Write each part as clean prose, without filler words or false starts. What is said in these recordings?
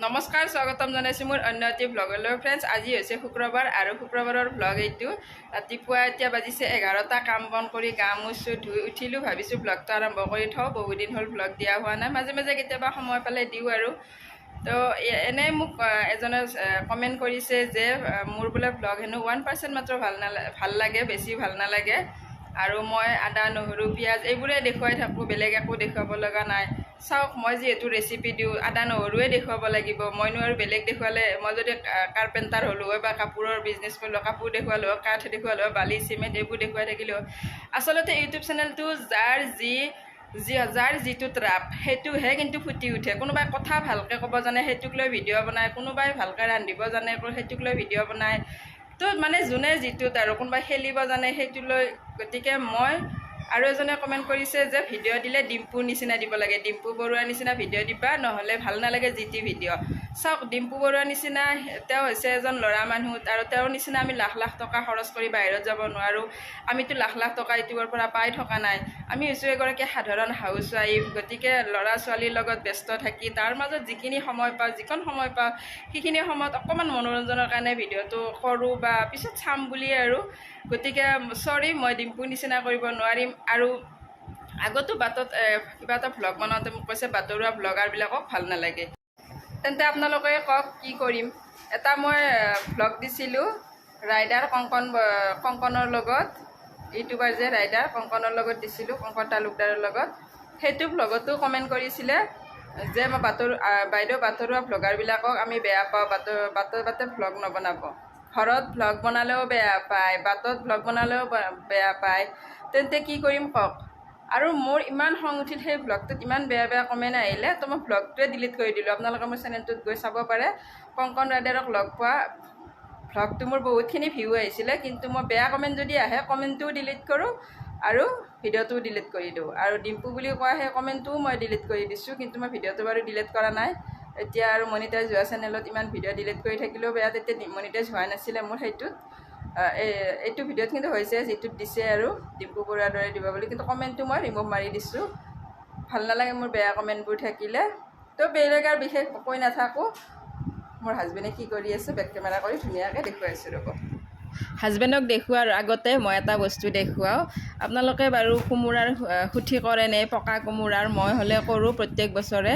নমস্কাৰ, স্বাগতম জনাইছোঁ মোৰ অন্য এটি ভ্লগলৈ। ফ্ৰেণ্ডছ, আজি হৈছে শুক্ৰবাৰ আৰু শুক্ৰবাৰৰ ভ্লগ এইটো। ৰাতিপুৱা এতিয়া বাজিছে 11টা। কাম বন কৰি গা মুচো ধুই উঠিলোঁ। ভাবিছোঁ ভ্লগটো আৰম্ভ কৰি থওঁ। বহুদিন হ'ল ভ্লগ দিয়া হোৱা নাই। মাজে মাজে কেতিয়াবা সময় পালে দিওঁ আৰু। তো এনেই মোক এজনে কমেণ্ট কৰিছে যে মোৰ বোলে ভ্লগ হেনো 1% মাত্ৰ ভাল নালাগে, ভাল লাগে, বেছি ভাল নালাগে। আৰু মই আদা, নহৰু, পিঁয়াজ এইবোৰে দেখুৱাই থাকোঁ, বেলেগ একো দেখুৱাব লগা নাই। চাওক, মই যিহেতু ৰেচিপি দিওঁ, আদা নহৰুৱে দেখুৱাব লাগিব। মইনো আৰু বেলেগ দেখুৱালে, মই যদি কাৰ্পেণ্টাৰ হ'লোঁ হয় বা কাপোৰৰ বিজনেছ কৰিলোঁ, কাপোৰ দেখুৱালোঁ হয়, কাঠ দেখুৱালোঁ হয়, বালি, চিমেণ্ট এইবোৰ দেখুৱাই থাকিলোঁ হয়। আচলতে ইউটিউব চেনেলটো যাৰ যিটোত ৰাপ, সেইটোহে কিন্তু ফুটি উঠে। কোনোবাই কথা ভালকৈ ক'ব জানে, সেইটোক লৈ ভিডিঅ' বনায়। কোনোবাই ভালকৈ ৰান্ধিব জানে, সেইটোক লৈ ভিডিঅ' বনায়। তো মানে যোনে যিটোত আৰু কোনোবাই খেলিব জানে, সেইটো লৈ। গতিকে মই আৰু এজনে কমেণ্ট কৰিছে যে ভিডিঅ' দিলে ডিম্পুৰ নিচিনা দিব লাগে, ডিম্পু বৰুৱাৰ নিচিনা ভিডিঅ' দিবা, নহ'লে ভাল নালাগে যি টি ভিডিঅ'। চাওক, ডিম্পু বৰুৱাৰ নিচিনা তেওঁ হৈছে এজন ল'ৰা মানুহ আৰু তেওঁৰ নিচিনা আমি লাখ লাখ টকা খৰচ কৰি বাহিৰত যাব নোৱাৰোঁ। আমিতো লাখ লাখ টকা ইউটিউবৰ পৰা পাই থকা নাই। আমি হৈছোঁ এগৰাকী সাধাৰণ হাউচ ৱাইফ। গতিকে ল'ৰা ছোৱালীৰ লগত ব্যস্ত থাকি তাৰ মাজত যিখিনি সময় পাওঁ, যিকণ সময় পাওঁ, সেইখিনি সময়ত অকণমান মনোৰঞ্জনৰ কাৰণে ভিডিঅ'টো কৰোঁ বা পিছত চাম বুলিয়ে আৰু। গতিকে চৰি, মই ডিম্পুৰ নিচিনা কৰিব নোৱাৰিম। আৰু আগতো বাটত কিবা এটা ভ্লগ বনাওঁতে মোক কৈছে বাটৰুৱা ভ্লগাৰবিলাকক ভাল নালাগে। তেন্তে আপোনালোকে কওক, কি কৰিম? এটা মই ভ্লগ দিছিলোঁ ৰাইডাৰ কংকনৰ লগত, ইউটিউবাৰ যে ৰাইডাৰ কংকনৰ লগত দিছিলোঁ, কংকন তালুকদাৰৰ লগত। সেইটো ভ্লগতো কমেণ্ট কৰিছিলে যে মই বাইদেউ, বাটৰুৱা ভ্লগাৰবিলাকক আমি বেয়া পাওঁ, বাটে বাটে ভ্লগ নবনাব। ঘৰত ভ্লগ বনালেও বেয়া পায়, বাটত ভ্লগ বনালেও বেয়া পায়। তেন্তে কি কৰিম কওক? আৰু মোৰ ইমান খং উঠিল, সেই ভ্লগটোত ইমান বেয়া বেয়া কমেণ্ট আহিলে, তো মই ভ্লগটোৱে ডিলিট কৰি দিলোঁ। আপোনালোকে মোৰ চেনেলটোত গৈ চাব পাৰে। কংকন ৰাইডাৰক লগ পোৱা ভ্লগটো মোৰ বহুতখিনি ভিউ আহিছিলে। কিন্তু মই বেয়া কমেণ্ট যদি আহে, কমেণ্টটোও ডিলিট কৰোঁ আৰু ভিডিঅ'টোও ডিলিট কৰি দিওঁ। আৰু ডিম্পু বুলি কোৱা সেই কমেণ্টটোও মই ডিলিট কৰি দিছোঁ, কিন্তু মই ভিডিঅ'টো বাৰু ডিলিট কৰা নাই। এতিয়া আৰু মনিটাইজ হোৱা চেনেলত ইমান ভিডিঅ' ডিলিট কৰি থাকিলেও বেয়া। তেতিয়া মনিটাইজ হোৱা নাছিলে মোৰ সেইটোত। এইটো ভিডিঅ'ত কিন্তু হৈছে, যিটোত দিছে আৰু ডিম্পু বৰুৱাৰ দৰে দিব বুলি, কিন্তু কমেণ্টটো মই ৰিমুভ মাৰি দিছোঁ। ভাল নালাগে মোৰ বেয়া কমেণ্টবোৰ থাকিলে। তো বেলেগ আৰু বিশেষ কৈ নাথাকোঁ। মোৰ হাজবেণ্ডে কি কৰি আছে, বেক কেমেৰা কৰি ধুনীয়াকৈ দেখুৱাইছোঁ, ৰ'ব। হাজবেণ্ডক দেখুওৱাৰ আগতে মই এটা বস্তু দেখুৱাওঁ। আপোনালোকে বাৰু কোমোৰাৰ সুঠি কৰেনে, পকা কোমোৰাৰ? মই হ'লে কৰোঁ প্ৰত্যেক বছৰে।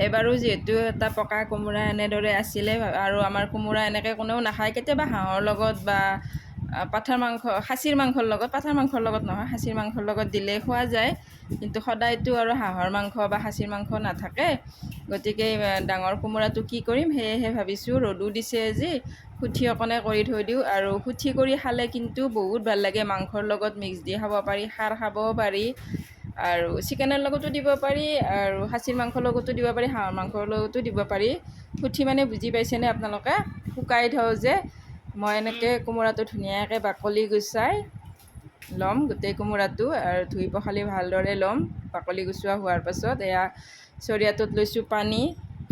এইবাৰো যিহেতু এটা পকা কোমোৰা এনেদৰে আছিলে আৰু আমাৰ কোমোৰা এনেকৈ কোনেও নাখায়। কেতিয়াবা হাঁহৰ লগত বা পাঠাৰ মাংস, খাচীৰ মাংসৰ লগত, পাঠাৰ মাংসৰ লগত নহয়, খাচীৰ মাংসৰ লগত দিলে খোৱা যায়। কিন্তু সদায়তো আৰু হাঁহৰ মাংস বা খাচীৰ মাংস নাথাকে। গতিকে ডাঙৰ কোমোৰাটো কি কৰিম, সেয়েহে ভাবিছোঁ ৰ'দো দিছে আজি, সুঠি অকণে কৰি থৈ দিওঁ। আৰু সুঠি কৰি খালে কিন্তু বহুত ভাল লাগে। মাংসৰ লগত মিক্স দি খাব পাৰি, খাৰ খাবও পাৰি আৰু চিকেনৰ লগতো দিব পাৰি আৰু খাচীৰ মাংসৰ লগতো দিব পাৰি, হাঁহৰ মাংসৰ লগতো দিব পাৰি। সুঠি মানে বুজি পাইছেনে আপোনালোকে? শুকাই থওঁ যে। মই এনেকৈ কোমোৰাটো ধুনীয়াকৈ বাকলি গুচাই ল'ম, গোটেই কোমোৰাটো আৰু ধুই পখালি ভালদৰে ল'ম। বাকলি গুচোৱা হোৱাৰ পাছত এয়া চৰিয়াটোত লৈছোঁ পানী।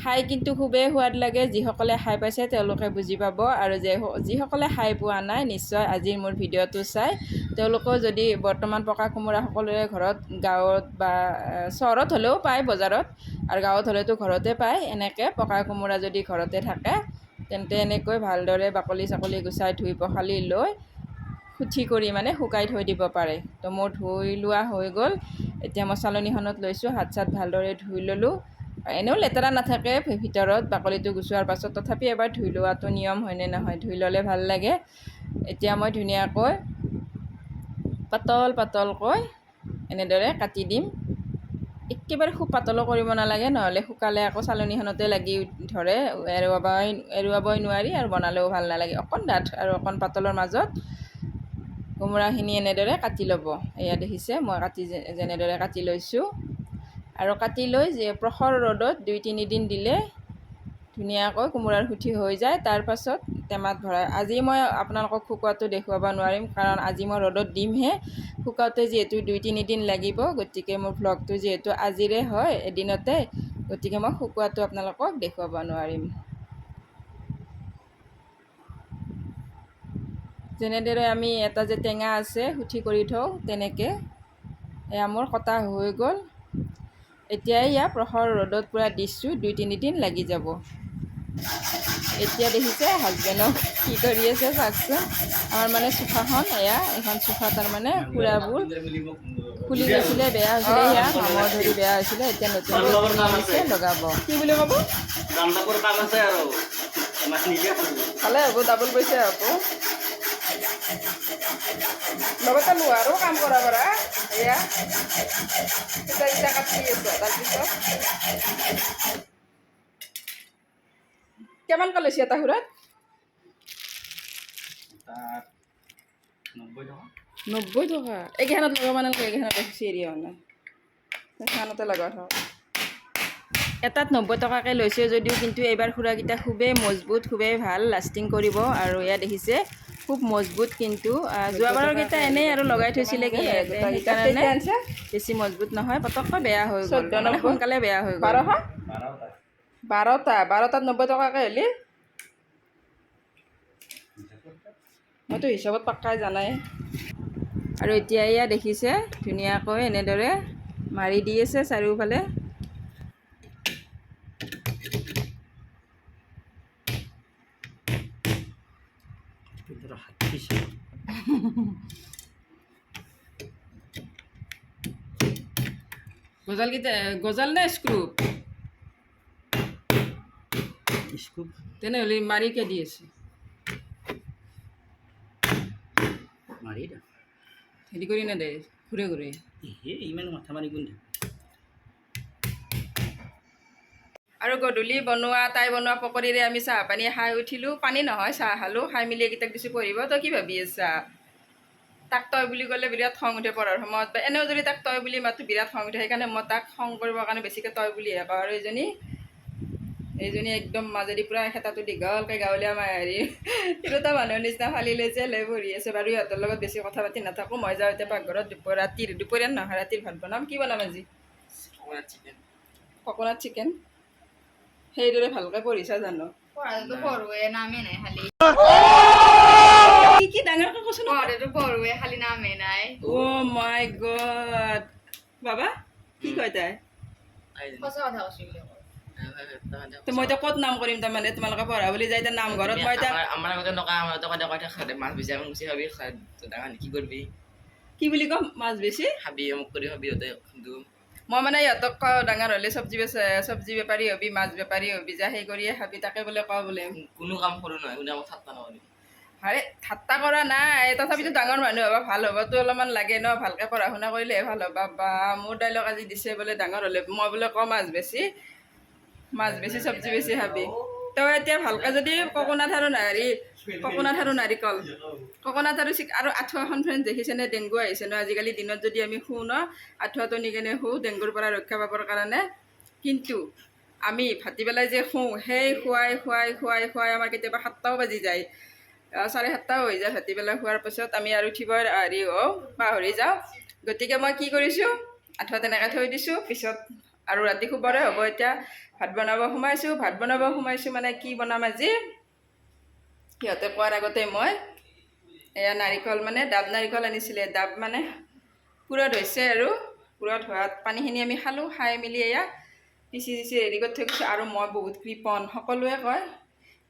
খাই কিন্তু খুবেই সোৱাদ লাগে। যিসকলে খাই পাইছে, তেওঁলোকে বুজি পাব আৰু যে যিসকলে খাই পোৱা নাই, নিশ্চয় আজিৰ মোৰ ভিডিঅ'টো চাই তেওঁলোকেও, যদি বৰ্তমান পকা কোমোৰা সকলোৰে ঘৰত, গাঁৱত বা চহৰত হ'লেও পায় বজাৰত আৰু গাঁৱত হ'লেতো ঘৰতে পায়, এনেকৈ পকা কোমোৰা যদি ঘৰতে থাকে, তেন্তে এনেকৈ ভালদৰে বাকলি চাকলি গুচাই ধুই পখালি লৈ সুঠি কৰি মানে শুকাই থৈ দিব পাৰে। তো মোৰ ধুই লোৱা হৈ গ'ল। এতিয়া মই চালনীখনত লৈছোঁ। হাত চাত ভালদৰে ধুই ল'লোঁ। এনেও লেতেৰা নাথাকে ভিতৰত বাকলিটো গুচোৱাৰ পাছত, তথাপি এবাৰ ধুই লোৱাটো নিয়ম, হয়নে নহয়? ধুই ল'লে ভাল লাগে। এতিয়া মই ধুনীয়াকৈ পাতল পাতলকৈ এনেদৰে কাটি দিম। একেবাৰে খুব পাতলো কৰিব নালাগে, নহ'লে শুকালে আকৌ চালনীখনতে লাগি ধৰে, এৰুৱাবই নোৱাৰি আৰু বনালেও ভাল নালাগে। অকণ ডাঠ আৰু অকণ পাতলৰ মাজত কোমোৰাখিনি এনেদৰে কাটি ল'ব। এয়া দেখিছে, মই যেনেদৰে কাটি লৈছোঁ। আৰু কাটি লৈ যে প্ৰখৰ ৰ'দত 2-3 দিন দিলে ধুনীয়াকৈ কোমোৰাৰ সুঠি হৈ যায়। তাৰপাছত টেমাত ভৰাই, আজি মই আপোনালোকক শুকোৱাটো দেখুৱাব নোৱাৰিম, কাৰণ আজি মই ৰ'দত দিমহে। শুকাওঁতে যিহেতু 2-3 দিন লাগিব, গতিকে মোৰ ভ্লগটো যিহেতু আজিৰে হয় এদিনতে, গতিকে মই শুকোৱাটো আপোনালোকক দেখুৱাব নোৱাৰিম। যেনেদৰে আমি এটা যে টেঙা আছে, সুঠি কৰি থওঁ, তেনেকৈ। এয়া মোৰ কটা হৈ গ'ল। এতিয়া এয়া প্ৰখৰ ৰ'দত পূৰা দিছোঁ, 2-3 দিন লাগি যাব। এতিয়া দেখিছে হাজবেণ্ডক কি কৰি আছে চাওকচোন। আমাৰ মানে চোফাখন, এয়া এইখন চোফা তাৰমানে খুৰাবোৰ খুলি গৈছিলে, বেয়া হৈছিলে, এয়া মামৰ ধৰি বেয়া হৈছিলে, এতিয়া নতুনকৈ আনিছে লগাব। কি বুলি ক'ব? ভালে হ'ব, ডাবল পইচা হ'ব। লগতে লোহাৰো কাম কৰা পৰা এয়া সূতা কাটি আছে। তাৰপিছত কিমানকৈ লৈছে এটা সুৰাত? 90 টকা। এইকেইখনত লগাব নালাগে, এইকেইখনত বেছি হেৰি হোৱা নাই, সেইখনতে লগাই থওক। এটাত 90 টকাকৈ লৈছে যদিও কিন্তু এইবাৰ খুৰাকেইটা খুবেই মজবুত, খুবেই ভাল, লাষ্টিং কৰিব। আৰু এয়া দেখিছে খুব মজবুত, কিন্তু যোৱাবাৰৰকেইটা এনেই আৰু লগাই থৈছিলে কি, সেইকাৰণে বেছি মজবুত নহয়, পটককৈ বেয়া হৈ গ'ল, মানে সোনকালে বেয়া হৈ গ'ল। 12টাত 90 টকাকৈ হ'লে মইতো হিচাপত পাক্কাই জানাই। আৰু এতিয়া এয়া দেখিছে ধুনীয়াকৈ এনেদৰে মাৰি দি আছে চাৰিওফালে। গজালকেইটা গজাল নে স্ক্ৰুপ? তেনেহ'লে মাৰি কে দি আছে, হেৰি কৰি নেদে, ঘূৰে ঘূৰে। ইমান মাথা মাৰি কোন। আৰু গধূলি বনোৱা, তাই বনোৱা পকৰীৰে আমি চাহ পানী খাই উঠিলোঁ। পানী নহয়, চাহ খালোঁ, খাই মেলি এইকেইটাক দিছোঁ পঢ়িব। তই কি ভাবি আছা? তাক তই বুলি ক'লে বিৰাট খং উঠে পঢ়াৰ সময়ত, বা এনেও যদি তাক তই বুলি মাতো বিৰাট খং উঠে, সেইকাৰণে মই তাক খং কৰিবৰ কাৰণে বেছিকৈ তই বুলিহে কওঁ। আৰু এইজনী একদম মাজেদি পূৰা খেতাটো দীঘলকৈ গাঁৱলীয়া হেৰি তিৰোতা মানুহৰ নিচিনা ফালি লৈছে, লৈ বহি আছে। বাৰু ইহঁতৰ লগত বেছি কথা পাতি নাথাকোঁ, মই যাওঁ এতিয়া পাকঘৰত। দুপৰীয়া নহয়, ৰাতিৰ ভাত বনাম। কি বনাম আজি? Coconut chicken. সেইদৰে ভালকৈ পঢ়িছা জানো? কি ডাঙৰকৈ কৈছো? অ' মাই গড, বাবা কি কয় তাই? মই এতিয়া ক'ত নাম কৰিম তাৰমানে? তোমালোকে পঢ়া বুলি যাই এতিয়া নামঘৰত মই এতিয়া কি বুলি ক'ম? মাছ বেছি মই মানে ইহঁতক কওঁ ডাঙৰ হ'লে চব্জি বেপাৰী হবি, মাছ বেপাৰী হবি, যা সেই কৰিয়ে খাবি, তাকে বোলে কওঁ বোলে। কোনো কাম সৰু নহয়, কোনো ঠাট্টা নকৰিবি। আৰে ঠাট্টা কৰা নাই, তথাপিতো ডাঙৰ মানুহ হ'বা ভাল হ'বতো অলপমান লাগে ন, ভালকৈ পঢ়া শুনা কৰিলেহে ভাল হ'বা। বা মোৰ ডাইলগ আজি দিছে বোলে ডাঙৰ হ'লে মই বোলে কওঁ মাছ বেছি, মাছ বেছি চব্জি বেছি খাবি। তই এতিয়া ভালকৈ যদি ককনাট আৰু হেৰি, ককনাট আৰু নাৰিকল, ককনাট আৰু আৰু আঁঠুৱাখন ফ্ৰেণ্ড দেখিছেনে? ডেংগু আহিছে ন আজিকালি দিনত, যদি আমি শুওঁ ন আঁঠুৱাটো নি কেনে শুওঁ ডেংগুৰ পৰা ৰক্ষা পাবৰ কাৰণে। কিন্তু আমি ভাটিবেলাই যে শুওঁ, সেই খুৱাই খুৱাই খুৱাই খুৱাই আমাৰ কেতিয়াবা 7টাও বাজি যায়, 7:30টাও হৈ যায় ভাটিবেলা শোৱাৰ পাছত। আমি আৰু উঠিব হেৰি হওঁ, পাহৰি যাওঁ। গতিকে মই কি কৰিছোঁ, আঁঠুৱা তেনেকৈ থৈ দিছোঁ। পিছত আৰু ৰাতি শুবৰে হ'ব। এতিয়া ভাত বনাব সোমাইছোঁ। ভাত বনাব সোমাইছোঁ মানে কি বনাম আজি সিহঁতে কোৱাৰ আগতে মই এয়া নাৰিকল মানে ডাব নাৰিকল আনিছিলে, ডাব মানে পূৰঠ হৈছে আৰু পূৰঠ হোৱাত পানীখিনি আমি খালোঁ, খাই মেলি এয়া পিচি চিচি হেৰি কৰি থৈ গৈছোঁ। আৰু মই বহুত কৃপণ, সকলোৱে কয়,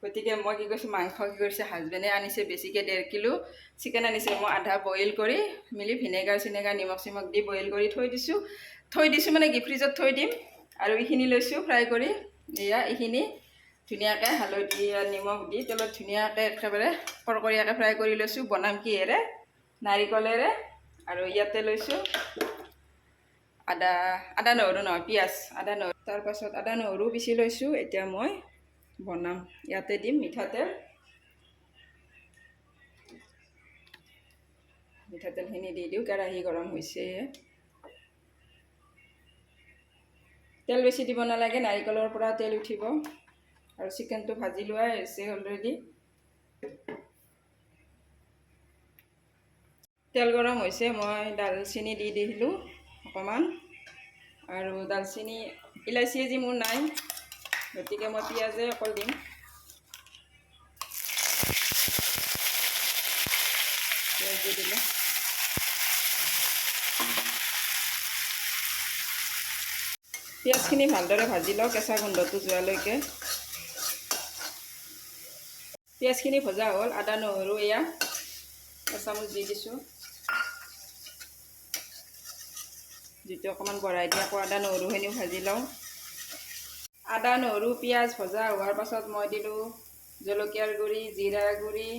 গতিকে মই কি কৰিছোঁ, মাংস কি কৰিছে হাজবেণ্ডে আনিছে বেছিকৈ 1.5 কিলো চিকেন আনিছে, মই আধা বইল কৰি মেলি ভিনেগাৰ চিনেগাৰ নিমখ চিমখ দি বইল কৰি থৈ দিছোঁ। থৈ দিছোঁ মানে কি ফ্ৰিজত থৈ দিম। আৰু এইখিনি লৈছোঁ ফ্ৰাই কৰি, এয়া এইখিনি ধুনীয়াকৈ হালধি আৰু নিমখ দি তেলত ধুনীয়াকৈ একেবাৰে কৰকৰীয়াকৈ ফ্ৰাই কৰি লৈছোঁ। বনাম কিহেৰে? নাৰিকলেৰে। আৰু ইয়াতে লৈছোঁ আদা, আদা নহৰু নহয় পিঁয়াজ, আদা নহৰু, তাৰপাছত আদা নহৰু পিচি লৈছোঁ। এতিয়া মই বনাম, ইয়াতে দিম মিঠাতেল, মিঠাতেলখিনি দি দিওঁ। কেৰাহী গৰম হৈছে, তেল বেছি দিব নালাগে, নাৰিকলৰ পৰা তেল উঠিব। আৰু চিকেনটো ভাজি লোৱাই হৈছে অলৰেডি। তেল গৰম হৈছে, মই দালচেনি দি দিলোঁ অকণমান। আৰু দালচেনি ইলাচি আজি মোৰ নাই, গতিকে মই পিঁয়াজে অকল দিম। পিঁয়াজ দি দিলোঁ। পিঁয়াজখিনি ভালদৰে ভাজি লওঁ কেঁচা গোন্ধটো যোৱালৈকে। পিঁয়াজখিনি ভজা হ'ল। আদা নহৰু এয়া এচামুচ দি দিছোঁ। যিটো অকণমান বঢ়াই দি আকৌ আদা নহৰুখিনিও ভাজি লওঁ। আদা নহৰু পিঁয়াজ ভজা হোৱাৰ পাছত মই দিলোঁ জলকীয়াৰ গুড়ি, জিৰা গুড়ি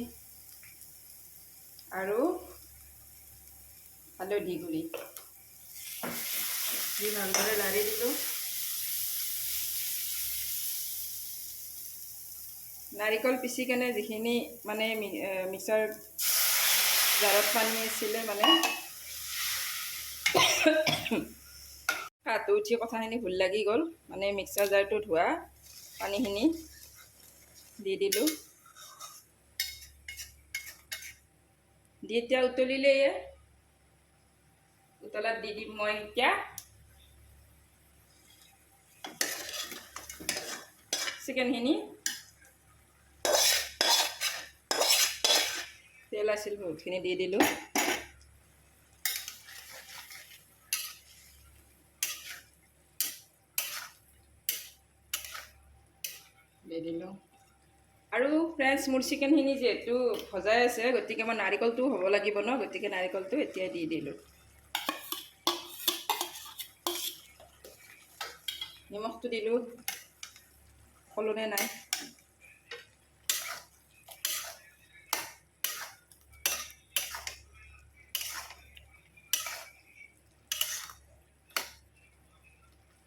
আৰু হালধি গুড়ি দি ভালদৰে লাৰি দিলোঁ। নাৰিকল পিচি কেনে যিখিনি মানে মিক্সাৰ জাৰত পানী আছিলে, মানে কাহটো উঠি কথাখিনি ভুল লাগি গ'ল, মানে মিক্সাৰ জাৰটো ধোৱা পানীখিনি দি দিলোঁ। দি এতিয়া উতলিলেই, উতলাত দি দিম মই এতিয়া চিকেনখিনি। তেল আছিল বহুতখিনি দি দিলোঁ। দি দিলোঁ। আৰু ফ্ৰেণ্ডছ, মোৰ চিকেনখিনি যিহেতু ভজাই আছে, গতিকে মই নাৰিকলটোও হ'ব লাগিব ন, গতিকে নাৰিকলটো এতিয়া দি দিলোঁ। নিমখটো দিলোঁ, ক'লোনে নাই?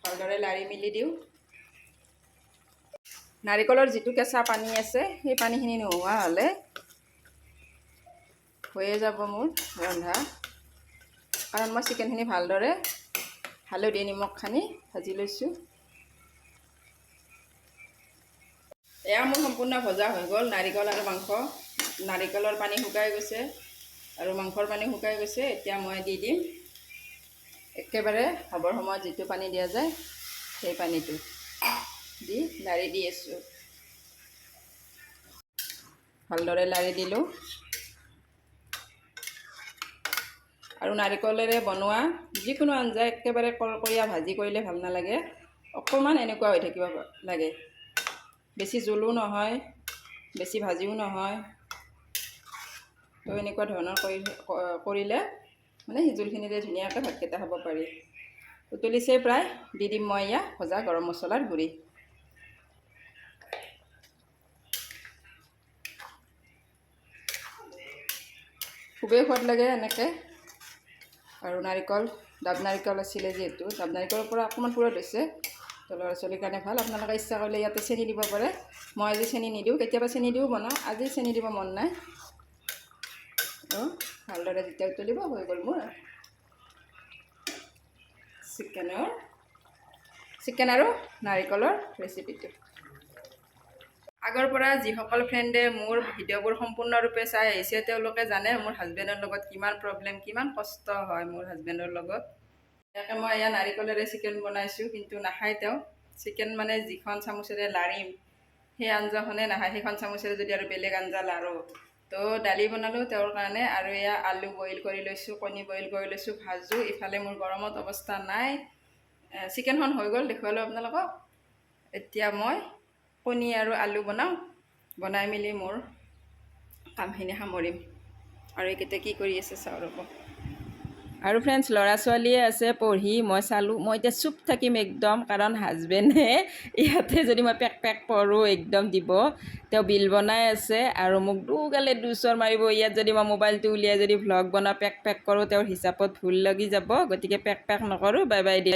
ভালদৰে লাৰি মেলি দিওঁ। নাৰিকলৰ যিটো কেঁচা পানী আছে, সেই পানীখিনি নোহোৱা হ'লে হৈয়ে যাব মোৰ ৰন্ধা। কাৰণ মই চিকেনখিনি ভালদৰে হালধি নিমখ সানি ভাজি লৈছোঁ। এয়া মোৰ সম্পূৰ্ণ ভজা হৈ গ'ল নাৰিকল আৰু মাংস। নাৰিকলৰ পানী শুকাই গৈছে আৰু মাংসৰ পানী শুকাই গৈছে। এতিয়া মই দি দিম একেবাৰে হ'বৰ সময়ত যিটো পানী দিয়া যায় সেই পানীটো দি লাৰি দি আছোঁ। ভালদৰে লাৰি দিলোঁ। আৰু নাৰিকলেৰে বনোৱা যিকোনো আঞ্জা একেবাৰে কৰকৰীয়া ভাজি কৰিলে ভাল নালাগে, অকণমান এনেকুৱা হৈ থাকিব লাগে, বেছি জোলো নহয়, বেছি ভাজিও নহয়। তো এনেকুৱা ধৰণৰ কৰিলে মানে সেই জোলখিনিৰে ধুনীয়াকৈ ভাতকেইটা খাব পাৰি। উতলিছে প্ৰায়, দি দিম মই এয়া ভজা গৰম মছলাৰ গুড়ি। খুবেই সোৱাদ লাগে এনেকৈ। আৰু নাৰিকল, ডাব নাৰিকল আছিলে যিহেতু, ডাব নাৰিকলৰ পৰা অকণমান পূৰঠ হৈছে, তো ল'ৰা ছোৱালীৰ কাৰণে ভাল। আপোনালোকে ইচ্ছা কৰিলে ইয়াতে চেনি দিব পাৰে। মই আজি চেনি নিদিওঁ, কেতিয়াবা চেনি দিও বনাওঁ, আজি চেনি দিব মন নাই। ভালদৰে যেতিয়া উতলিব হৈ গ'ল মোৰ চিকেন আৰু নাৰিকলৰ ৰেচিপিটো। আগৰ পৰা যিসকল ফ্ৰেণ্ডে মোৰ ভিডিঅ'বোৰ সম্পূৰ্ণৰূপে চাই আহিছে, তেওঁলোকে জানে মোৰ হাজবেণ্ডৰ লগত কিমান প্ৰব্লেম, কিমান কষ্ট হয় মোৰ হাজবেণ্ডৰ লগত। ইয়াকে মই এয়া নাৰিকলেৰে চিকেন বনাইছোঁ, কিন্তু নাখায় তেওঁ। চিকেন মানে যিখন চামুচেৰে লাৰিম সেই আঞ্জাখনে নাখায়, সেইখন চামুচেৰে যদি আৰু বেলেগ আঞ্জা লাৰোঁ। তো দালি বনালোঁ তেওঁৰ কাৰণে, আৰু এয়া আলু বইল কৰি লৈছোঁ, কণী বইল কৰি লৈছোঁ, ভাজোঁ। ইফালে মোৰ গৰমত অৱস্থা নাই। চিকেনখন হৈ গ'ল, দেখুৱালোঁ আপোনালোকক। এতিয়া মই কণী আৰু আলু বনাওঁ, বনাই মেলি মোৰ কামখিনি সামৰিম। আৰু এইকেইটা কি কৰি আছে চাওঁ ৰ'ব। আৰু ফ্ৰেণ্ডছ, ল'ৰা ছোৱালীয়ে আছে পঢ়ি, মই চালোঁ, মই এতিয়া চুপ থাকিম একদম, কাৰণ হাজবেণ্ডে ইয়াতে যদি মই পেক পেক পঢ়োঁ একদম দিব। তেওঁ বিল বনাই আছে আৰু মোক দুগালে দুচৰ মাৰিব। ইয়াত যদি মই মোবাইলটো উলিয়াই যদি ভ্লগ বনাওঁ, পেক পেক কৰোঁ, তেওঁৰ হিচাপত ভুল লাগি যাব। গতিকে পেক পেক নকৰোঁ, বাই বাই দিয়ে।